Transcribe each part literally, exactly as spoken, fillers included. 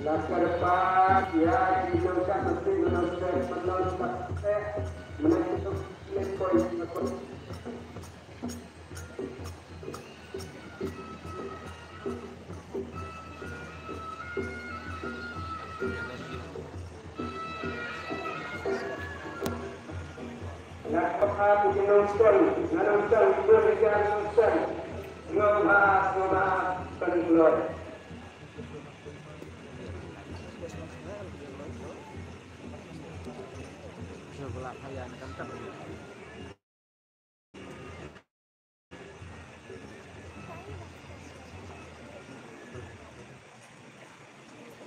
La kyrpad ïa ki nongshakri nongshakri nongshakri. Nga kyrpad ïa ki nongshakri, nga nongshakri, ki nongshakri, nongshakri. Sngewbha, sngewbha, kan kloi.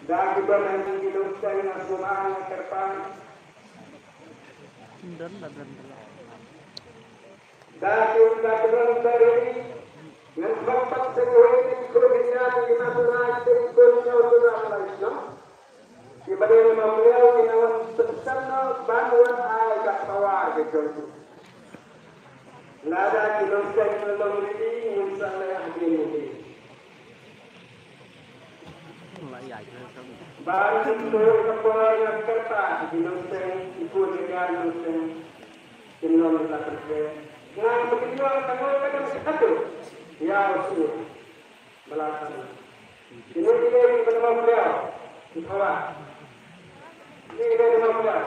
Da kiba nang ki luk sai na sumang na kerpan. Don la don la. Da ki da don da ri. Ngan kompak se ko ni ko ni ya ni na sumang se ko ni na sumang la. Ki ba dei ma mliew ki na wan tepsan no ban wan ai ka pawar ka jong ki. Lada ki long seng long rili ngin sa leh hadien ni. Ban tu ka pawar ka kata ki long seng ki pun ka long seng. Ki long ka kata. Ngan begitu ka ngol ka dang satu. Ya Rasul. Balasan. Ini dia yang bernama beliau. Di bawah. Ini dia nama beliau.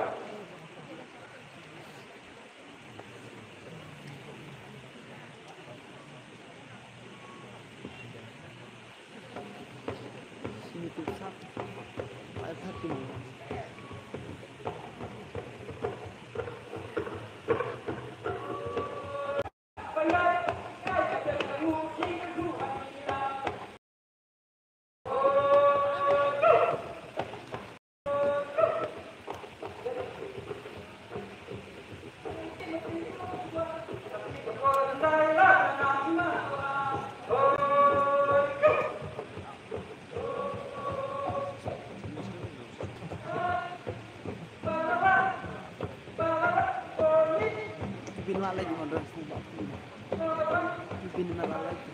Sini tu sap. Ai pati. Bin wa lagi modal sini. Bin wa lagi.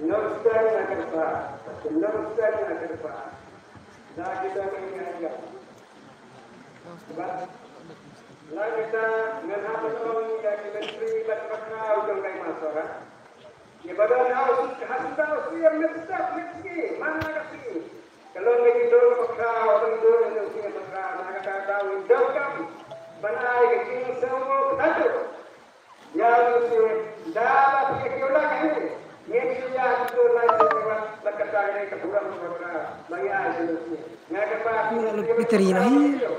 Nongstay na kyrpad, nongstay na kyrpad. Da kita ngi ïa. Ba la kita ngan hap ban ong ïa ki menteri bad bakhraw jong ka Hima Sohra. Ïa ba don ha u sut ha sut ha u sir met step met sngi man la ka sngi. Ka long ka jingdon bakhraw, ka jingdon ka jingdon bakhraw na kata ka daw ngi donkam ban ai ka jingsngew ka tajuk. Ïa u sir da ba phi ïa kiew la ka hi. Ngin shu ïa jingdon lai sir ka wan bad kata ka dei ka burom ka bakhraw. Ba ïa ai ka u sir. Nga ka ba. Ïa u sir.